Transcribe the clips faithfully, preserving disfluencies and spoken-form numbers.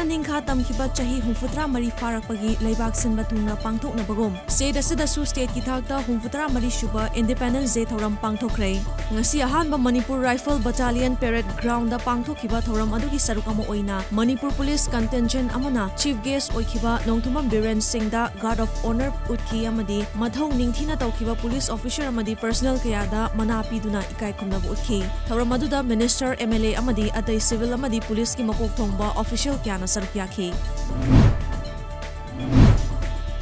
ꯅꯤꯡꯈꯥ ꯇꯝꯈꯤꯕ ꯆꯍꯤ ꯍꯨꯝꯐꯨꯇꯔꯥ ꯃꯔꯤ ꯐꯥꯔꯛꯄꯒꯤ ꯂꯩꯕꯥꯛ ꯁꯤꯟꯕ ꯊꯨꯡꯅ ꯄꯥꯡꯊꯣꯛꯅꯕꯒꯨꯝ state ꯑꯁꯤꯗꯁꯨ state ꯀꯤ ꯊꯥꯛꯇ ꯍꯨꯝꯐꯨꯇꯔꯥ ꯃꯔꯤ ꯁꯨꯕ Independence Day ꯊꯧꯔꯝ ꯄꯥꯡꯊꯣꯛꯈ꯭ꯔꯦ꯫ ꯉꯁꯤ ꯑꯍꯥꯟꯕ Manipur Rifle Battalion Parade Ground ꯗ ꯄꯥꯡꯊꯣꯛꯈꯤꯕ ꯊꯧꯔꯝ ꯑꯗꯨꯒꯤ ꯁꯔꯨꯛ ꯑꯃ ꯑꯣꯏꯅ ꯃꯅꯤꯄꯨꯔ Police Contingent ꯑꯃꯅ Chief Guest ꯑꯣꯏꯈꯤꯕ ꯅꯣꯡꯊꯨꯝꯕꯝ ꯕꯤꯔꯦꯟ ꯁꯤꯡꯗ Guard of Honour ꯎꯠꯈꯤ ꯑꯃꯗꯤ ꯃꯊꯧ ꯅꯤꯡꯊꯤꯅ ꯇꯧꯈꯤꯕ police officer ꯑꯃꯗꯤ personnel ꯀꯌꯥꯗ ꯃꯅꯥ ꯄꯤꯗꯨꯅ ꯏꯀꯥꯏ ꯈꯨꯝꯅꯕ ꯎꯠꯈꯤ꯫ ꯊꯧꯔꯝ ꯑꯗꯨꯗ minister, M L A ꯑꯃꯗꯤ ꯑꯇꯩ civil ꯑꯃꯗꯤ police ꯀꯤ ꯃꯀꯣꯛ ꯊꯣꯡꯕ official ꯀꯌꯥꯅ ꯁꯔꯨꯛ ꯌꯥꯈꯤ꯫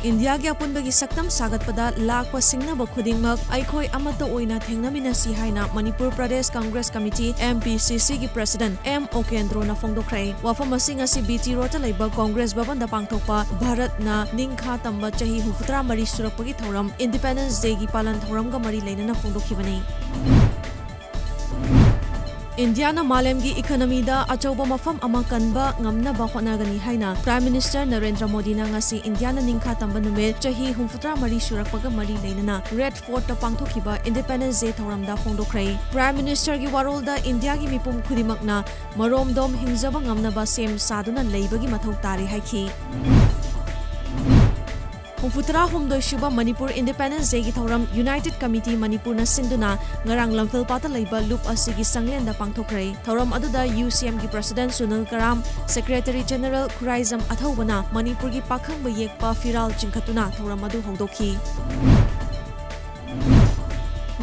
ꯏꯟꯗꯤꯌꯥꯒꯤ ꯑꯄꯨꯟꯕꯒꯤ ꯁꯛꯇꯝ ꯁꯥꯒꯠꯄꯗ ꯂꯥꯛꯄ ꯁꯤꯡꯅꯕ ꯈꯨꯗꯤꯡꯃꯛ ꯑꯩꯈꯣꯏ ꯑꯃꯠꯇ ꯑꯣꯏꯅ ꯊꯦꯡꯅꯃꯤꯟꯅꯁꯤ ꯍꯥꯏꯅ Manipur Pradesh Congress committee, M P C C ꯒꯤ president M ꯎꯀꯦꯟꯗ꯭ꯔꯣꯅ ꯐꯣꯡꯗꯣꯛꯈ꯭ꯔꯦ꯫ ꯋꯥꯐꯝ ꯑꯁꯤ ꯉꯁꯤ B T Road ꯇ ꯂꯩꯕ ꯀꯪꯒ꯭ꯔꯦꯁ ꯚꯕꯟꯗ ꯄꯥꯡꯊꯣꯛꯄ ꯚꯥꯔꯠꯅ ꯅꯤꯡꯈꯥ ꯇꯝꯕ ꯆꯍꯤ ꯍꯨꯝꯐꯨꯇꯔꯥ ꯃꯔꯤ ꯁꯨꯔꯛꯄꯒꯤ ꯊꯧꯔꯝ Independence Day ꯒꯤ ꯄꯥꯂꯟ ꯊꯧꯔꯝꯒ ꯃꯔꯤ ꯂꯩꯅꯅ ꯐꯣꯡꯗꯣꯛꯈꯤꯕꯅꯤ꯫ ꯏꯟꯗꯤꯌꯥꯅ ꯃꯥꯂꯦꯝꯒꯤ economy ꯗ ꯑꯆꯧꯕ ꯃꯐꯝ ꯑꯃ ꯀꯟꯕ ꯉꯝꯅꯕ ꯍꯣꯠꯅꯒꯅꯤ ꯍꯥꯏꯅ Prime Minister ꯅꯔꯦꯟꯗ꯭ꯔ ꯃꯣꯗꯤꯅ ꯉꯁꯤ ꯏꯟꯗꯤꯌꯥꯅ ꯅꯤꯡꯈꯥ ꯇꯝꯕ ꯅꯨꯃꯤꯠ ꯆꯍꯤ ꯍꯨꯝꯐꯨꯇꯔꯥ ꯃꯔꯤ ꯁꯨꯔꯛꯄꯒ ꯃꯔꯤ ꯂꯩꯅꯅ Red Fort ꯇ ꯄꯥꯡꯊꯣꯛꯈꯤꯕ Independence Day ꯊꯧꯔꯝꯗ ꯐꯣꯡꯗꯣꯛꯈ꯭ꯔꯦ꯫ Prime Minister ꯒꯤ ꯋꯥꯔꯣꯜꯗ ꯏꯟꯗꯤꯌꯥꯒꯤ ꯃꯤꯄꯨꯝ ꯈꯨꯗꯤꯡꯃꯛꯅ ꯃꯔꯣꯝꯗꯣꯝ ꯍꯤꯡꯖꯕ ꯉꯝꯅꯕ ꯁꯦꯝ ꯁꯥꯗꯨꯅ ꯂꯩꯕꯒꯤ ꯃꯊꯧ ꯇꯥꯔꯤ ꯍꯥꯏꯈꯤ꯫ ꯍꯨꯝꯐꯨꯇꯔꯥ ꯍꯨꯝꯗꯣꯏ ꯁꯨꯕ ꯃꯅꯤꯄꯨꯔ Independence Day ꯒꯤ ꯊꯧꯔꯝ United Committee ꯃꯅꯤꯄꯨꯔꯅ ꯁꯤꯟꯗꯨꯅ ꯉꯔꯥꯡ ꯂꯝꯐꯦꯜꯄꯥꯠꯇ ꯂꯩꯕ ꯂꯨꯞ ꯑꯁꯤꯒꯤ ꯁꯪꯂꯦꯟꯗ ꯄꯥꯡꯊꯣꯛꯈ꯭ꯔꯦ꯫ ꯊꯧꯔꯝ ꯑꯗꯨꯗ U C M ꯒꯤ president ꯁꯨꯅꯤꯜ ꯀꯔꯥꯝ, secretary general ꯈꯨꯔꯥꯏꯖꯝ ꯑꯊꯧꯕꯅ ꯃꯅꯤꯄꯨꯔꯒꯤ ꯄꯥꯈꯪꯕ ꯌꯦꯛꯄ ꯐꯤꯔꯥꯜ ꯆꯤꯡꯈꯠꯇꯨꯅ ꯊꯧꯔꯝ ꯑꯗꯨ ꯍꯧꯗꯣꯛꯈꯤ꯫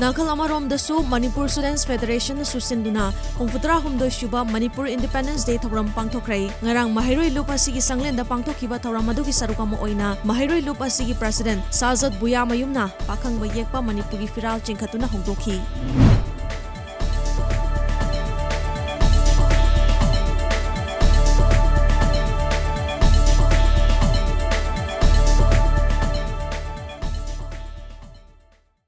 ꯅꯥꯀꯜ ꯑꯃꯔꯣꯝꯗꯁꯨ ꯃꯅꯤꯄꯨꯔ Students Federation ꯅ ꯁꯨꯁꯤꯟꯗꯨꯅ ꯍꯨꯝꯐꯨꯇꯔꯥ ꯍꯨꯝꯗꯣꯏ ꯁꯨꯕ ꯃꯅꯤꯄꯨꯔ Independence Day ꯊꯧꯔꯝ ꯄꯥꯡꯊꯣꯛꯈ꯭ꯔꯦ꯫ ꯉꯔꯥꯡ ꯃꯍꯩꯔꯣꯏ ꯂꯨꯞ ꯑꯁꯤꯒꯤ ꯁꯪꯂꯦꯟꯗ ꯄꯥꯡꯊꯣꯛꯈꯤꯕ ꯊꯧꯔꯝ ꯑꯗꯨꯒꯤ ꯁꯔꯨꯛ ꯑꯃ ꯑꯣꯏꯅ ꯃꯍꯩꯔꯣꯏ ꯂꯨꯞ ꯑꯁꯤꯒꯤ president ꯁꯥꯖꯠ ꯕꯨꯌꯥꯃꯌꯨꯝꯅ ꯄꯥꯈꯪꯕ ꯌꯦꯛꯄ ꯃꯅꯤꯄꯨꯔꯒꯤ ꯐꯤꯔꯥꯜ ꯆꯤꯡꯈꯠꯇꯨꯅ ꯍꯧꯗꯣꯛꯈꯤ꯫